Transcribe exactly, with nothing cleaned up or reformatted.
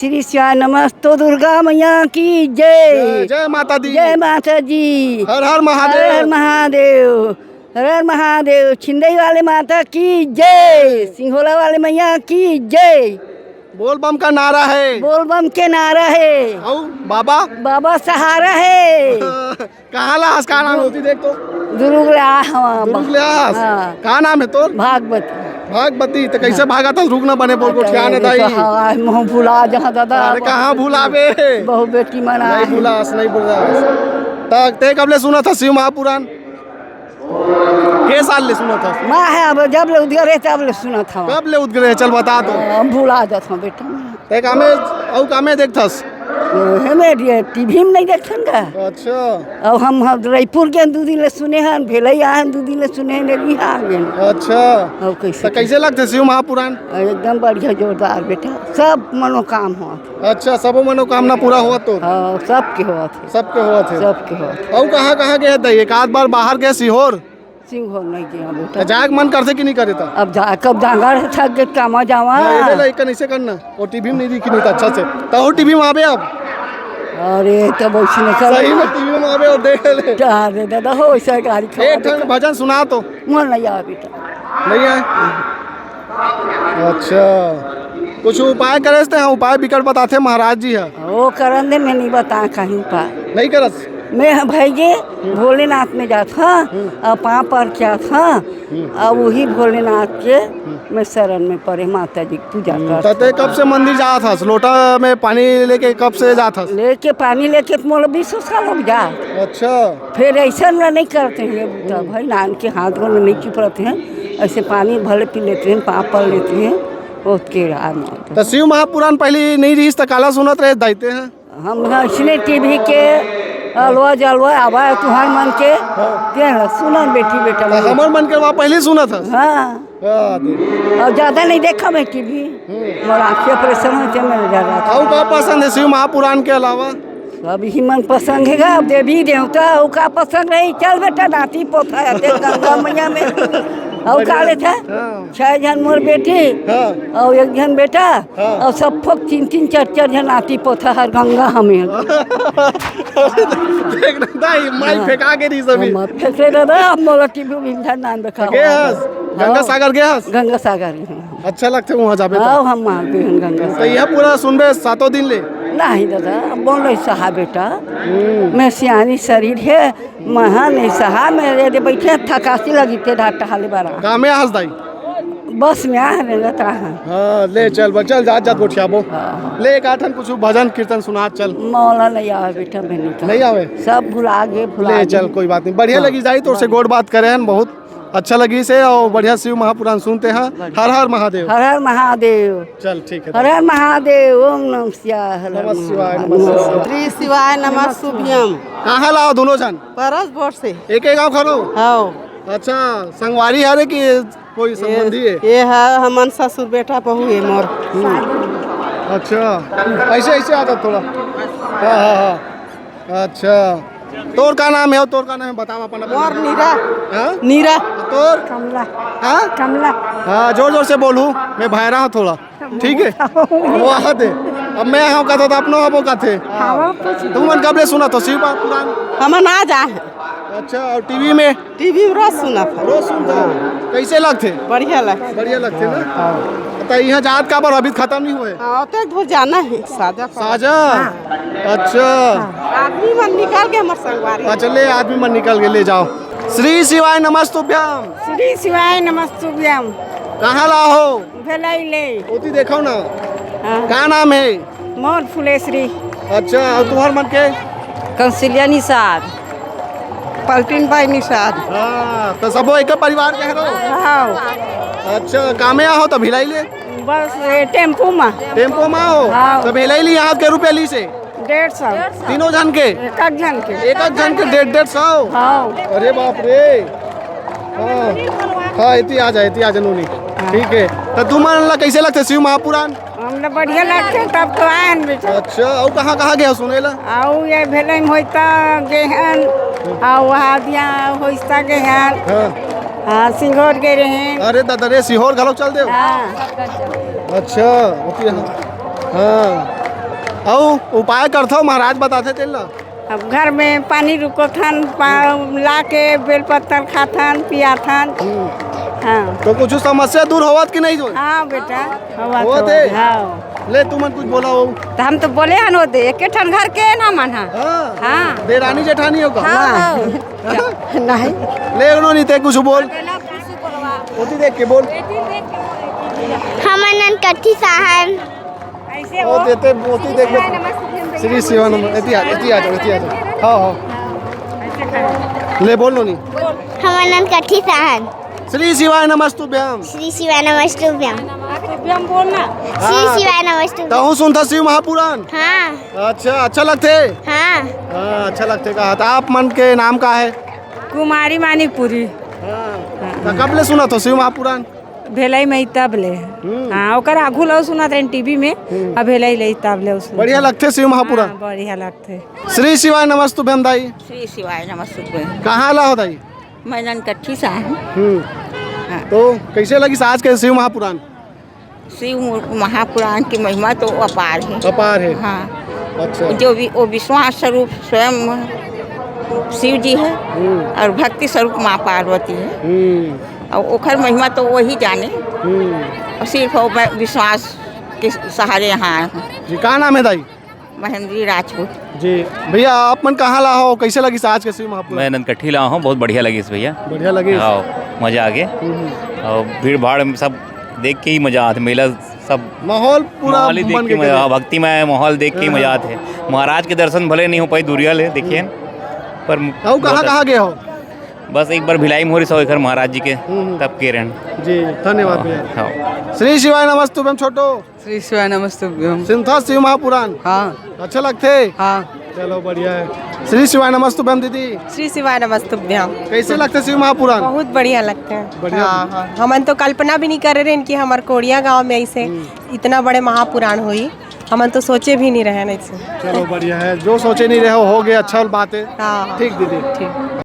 श्री शिवाय नमस्तो दुर्गा मैया की जय। जय, जय माता दी। जय माता जी। हर हर महादेव। हर हर महादेव। हर हर महादेव। छिंदई वाले माता की जय। सिंघोला वाले मैया की जय। बोल बम का नारा है। बोल बम के नारा है। अउ बाबा? बाबा सहारा है। कहाँ ला हस? का नाम होती देख तो? दुरुग ले आ हवा। दुरुग ले आ हस? हाँ। का नाम है तोर? भागवती। भागवती, तो कैसे हाँ। भागत हस? रुक ना बने बोल, गोठिया ने दाई। हाँ, मुँह भुला जहाँ दादा। अरे कहाँ भुलाबे? बहुत बेटी मना नहीं है। भुलास, नहीं भुलास। त ते कब ले सुनत हस शिव महापुराण? के साल ले सुनत हस? मैं है अब जब ले उदगर है तब ले सुनत हूँ। कब ले उदगर है? चल बता तो। हम भुला जात हूँ बेटा मैं। ते कामे, अउ कामे देखथस? हमें ये टीवी में नहीं देखन का। अच्छा। अब हम, हम रायपुर के दू दिन ले सुने हैं, भेलई आए हैं दू दिन ले सुने हैं, नहीं आ गए। अच्छा। अब कैसे? तो कैसे लगते शिव महापुराण? एकदम बढ़िया, जोरदार बेटा, सब मनोकाम होत। अच्छा, सबो मनोकामना पूरा होत तो? हाँ, सबके होत है। सबके होत है। सबके होत है। अउ कहाँ कहाँ गए थे? एक आध बार बाहर गए सीहोर? सिंघोल नहीं गया बेटा। त जाए के मन करथे कि नहीं करे त? अब जा, कब जांगर है, थक गए, कामा जावा। हाँ, ये ले, इकन ऐसे करना। वो टीवी में नहीं दिखी नहीं तो अच्छा से। त वो टीवी में आबे अब। अरे, तो वैसे नहीं कर। सही में टीवी में आबे और देख ले। क्या रे दादा, हो ऐसा गाड़ी खवा एक ठन दे। भजन सुना तो। मोर नहीं आवे बेटा। नहीं आए? अच्छा। कुछ उपाय करे थे, हाँ, उपाय बिकट बताथे महाराज जी है। वो करन दे, मैं नहीं बता कहीं उपाय। नहीं करस? मैं, हाँ, भाई जी, हम्म। भोलेनाथ में जात, हाँ, हम्म। और पाँव पर क्या था, हम्म। और वही भोलेनाथ के हम्म। मैं शरण में पड़े, माता जी की पूजा हम्म, करत। त ते कब से मंदिर जात हस? लोटा में पानी लेके कब से जात हस? लेके पानी लेके तो मोला बीस साल हो जा। अच्छा। फिर ऐसा ना नहीं करते हैं ये बूता हम्म। भाई, नान के हाथ गोड़ नहीं चुप रहते हैं, ऐसे पानी भले पी लेते हैं, पाँव पर लेते हैं, बहुत के राम। त शिव महापुराण पहले नहीं रहिस त काला सुनत रहे दाइते हैं? हम इसने टीवी के अलवा जलवा आवा है तुहार मन के, हाँ। के है, सुनन बेटी बेटा तो मन। हमर मन के वहाँ पहले सुनत हस? हाँ। हाँ, दे। और ज्यादा नहीं देखा मैं टीवी। हम्म। मोर आँखें ऑपरेशन होते मेरे ज्यादा। और का पसंद है शिव महापुराण के अलावा? सब ही मन पसंद है गा, देवी देवता, और का पसंद रही? चल बेटा, नाती पोता है, ते गंगा मैया में। और का बढ़िया। लेता? हाँ। छह जन मोर बेटी, हाँ। और एक जन बेटा, हाँ। और सब फोक तीन तीन चार चार जन नाती पोता हर गंगा हमें। देख ना दाई, माई हाँ। फेंका के रही सभी। हम फेंके दादा, अब मोला टीवी में इंसान नाम देखा के हुआ। हस? गंगा हाँ। सागर के हस? गंगा सागर के हस। अच्छा लगथे वहाँ जाबे त? हाँ, हम मानते हैं गंगा तो सागर। यह पूरा सुनबे सातों दिन ले? नहीं दादा, अब बोल रही सहा बेटा। हम्म। मैं सियानी शरीर है, महा नहीं सहा, मेरे दे बैठे थकासी लगी ते ढाटा हाले बारा। कामे हस दाई? बस में आ रहे रहता है। हाँ, ले चल, बस चल, जात जात गोठियाबो। हाँ। ले एक आठन कुछ भजन कीर्तन सुना चल। मौला नहीं आवे बेटा, मैं नहीं नहीं आवे? सब भुला गए, भुला ले गए। चल, कोई बात नहीं, बढ़िया हाँ। लगी जाई तो से गोठ बात करे हैं बहुत। अच्छा लगी से और बढ़िया शिव महापुराण सुनते हैं। बढ़िया। हर हर महादेव। हर हर महादेव। चल ठीक है। हर हर महादेव, ओम नमः शिवाय, हर हर नमः शिवाय, महादेव। नमः शिवाय। श्री शिवाय नमः शुभ्यम। कहाँ लाओ दोनों जन? परस बोर से। एक एक गाँव खरो? हाँ। अच्छा, संगवारी हरे कि कोई संबंधी है? ये है हमन ससुर बेटा बहू है मोर। हम्म। अच्छा, ऐसे ऐसे आता थोड़ा। हाँ हाँ हाँ। अच्छा, तोर का नाम है? तोर का नाम है? बताओ अपन, अपन। मोर नीरा। हाँ? नीरा। तोर? कमला। हाँ? कमला। हाँ, जोर जोर से बोलू, मैं भैरा हूँ थोड़ा। ठीक है? वाह दे। अब मैं हूँ कहता तो अपनो हबो कहते। हाँ, वो कुछ तुमन कब ले सुनत हो शिव पुराण? हमन आ जा है। अच्छा, और टीवी में? टीवी में रोज सुनत है। रोज सुनत हो? कैसे लगते? बढ़िया लगते। बढ़िया लगते ना? हाँ। तो यहाँ जात का बार अभी खत्म नहीं हुए? हाँ, तो एक भर जाना है, साजा। साजा? हाँ। अच्छा। हाँ। आदमी मन निकाल के हमर संगवारी। अच्छा, ले, आदमी मन निकाल के ले जाओ। श्री शिवाय नमस्तुभ्यम। श्री शिवाय नमस्तुभ्यम। कहाँ ला हो? भेलई ले। ओती देखो ना। हाँ। का नाम है? मोर फुलेश्री। अच्छा, और तुम्हार मन के? कौशल्या निषाद। पलटिन बाई निषाद। हाँ, तो सबो एक परिवार के हरो? हाँ। अच्छा, कामे आहो तो भिलाई ले? बस ये टेम्पो मा। टेम्पो मा हो? हाँ। तो भिलाई ली यहाँ के रुपया ली से? डेढ़ सौ। तीनों जन के? एक एक जन के। एक एक जन के डेढ़ डेढ़ सौ? हाँ। अरे बाप रे। हाँ। हाँ, इतनी आ जाए, इतनी आ जाए नूनी। हाँ। ठीक है। तो तुम मन ला कैसे लगते शिव महापुराण? हमला बढ़िया लगथे, तब तो आए हन बेटा। अच्छा, अउ कहाँ, कहाँ गए हो सुने ला? अउ ये भेलई में होइता गे हन, अउ वहाँ दिया होइता गे हन। हाँ। हाँ, सिंघोर गे रहे हैं। अरे दादा रे, सिहोर घलो चल दे। हाँ। अच्छा, ओती हाँ। हाँ। अउ उपाय करथव, महाराज बताथे तेन ला? अब घर में पानी रुकोथन, पा-, ला के बेलपत्तर खाथन, पियाथन। हम्म। हाँ। तो कुछ समस्या दूर होवत कि नहीं होवत? हाँ बेटा, होवत होवत हे? हाँ। ले तुमन कुछ बोला हो। तो हम तो बोले हन, वो दे, एके ठन घर के ना मन हा। हाँ। हाँ। देरानी जेठानी हो का? हाँ। हाँ? नहीं। ले उन्होंने ते कुछ बोल। ओती देख के बोल। हमन ननकट्ठी साहन। ऐसे ओ हो। देते, ओती देख ले। श्री शिवाय नमस्तुभ्यम। श्री शिवाय नमः, एती आ, एती आ जाओ, एती आ जाओ। हाँ, हाँ। ले बोल नोनी। हमन ननकट्ठी साहन। श्री शिवाय नमस्तुभ्यम। श्री शिवाय नमस्तुभ्यम। नमस्तुभ्यम बोलना। श्री हाँ, शिवाय नमस्तुभ्यम। तहूँ सुनथा शिव महापुराण? हाँ। अच्छा, अच्छा लगथे? हाँ। हाँ, अच्छा लगथे कहा। त आप मन के नाम का हे? कुमारी मानिकपुरी। हाँ। त कब ले सुनत हो शिव महापुराण? भेलई में तब ले। हम्म। हाँ, ओकर आघू लो सुनत रहेन टीवी में, हम्म। अब भेलई ले तब ले सुनत बढ़िया रहेन। लगथे शिव महापुराण? हाँ, बढ़िया लगथे। श्री शिवाय नमस्तुभ्यम दाई। श्री शिवाय नमस्तुभ्यम। कहाँ ला हो दाई? मैं ननकट्ठी से हूँ। हम्म। हाँ। तो कैसे लगिस आज के शिव महापुराण? शिव महापुराण की महिमा तो अपार है। अपार है। हाँ। अच्छा। जो भी, वो विश्वास स्वरूप स्वयं शिव जी है हम्म। और भक्ति स्वरूप माँ पार्वती है। हम्म। और ओखर महिमा तो वही जाने। हम्म। और सिर्फ वो मैं विश्वास के सहारे यहाँ आए हूँ। जी, का नाम है दाई? महेंद्री राजपूत। जी। भैया, आप मन कहाँ ला हो? कैसे लगिस आज के शिव महापुराण? मैं ननकट्ठी ला हूँ, बहुत बढ़िया लगिस भैया। बढ़िया लगिस? हाँ, मजा आ गया। हम्म। और भीड़ भाड़ में सब देख के ही मजा आथे, मेला सब माहौल पूरा माहौल ही देख बन के के मजा, गए। हाँ, भक्तिमय माहौल देख के ही हाँ। मजा आथे। महाराज के दर्शन भले नहीं हो पाई दूरिया ले, देखिए, पर अउ कहाँ, बहुत कहाँ गए हो? बस एक बार भिलाई में हो रही सौ एकड़ महाराज जी के, हम्म। तब के रहन। जी, धन्यवाद भैया। हाँ। श्री शिवाय नमस्तुभ्यम छोटो। श्री शिवाय नमस्तुभ्यम। सुनथा शिव महापुराण? हाँ। अच्छा लगथे? हाँ। चलो, बढ़िया है। श्री शिवाय नमस्तुभ्यम दीदी। श्री शिवाय नमस्तुभ्यम। कैसे लगथे शिव महापुराण? बहुत बढ़िया लगथे। बढ़िया। हाँ, हाँ। हमन तो कल्पना भी नहीं करे रहेन कि हमर कोड़िया गांव में ऐसे हम्म। इतना बड़े महापुराण होई। हमन तो सोचे भी नहीं रहेन ऐसे। चलो, बढ़िया है, जो सोचे नहीं रहे हो गया, अच्छा बात है। हाँ, हाँ। ठीक दीदी। ठीक।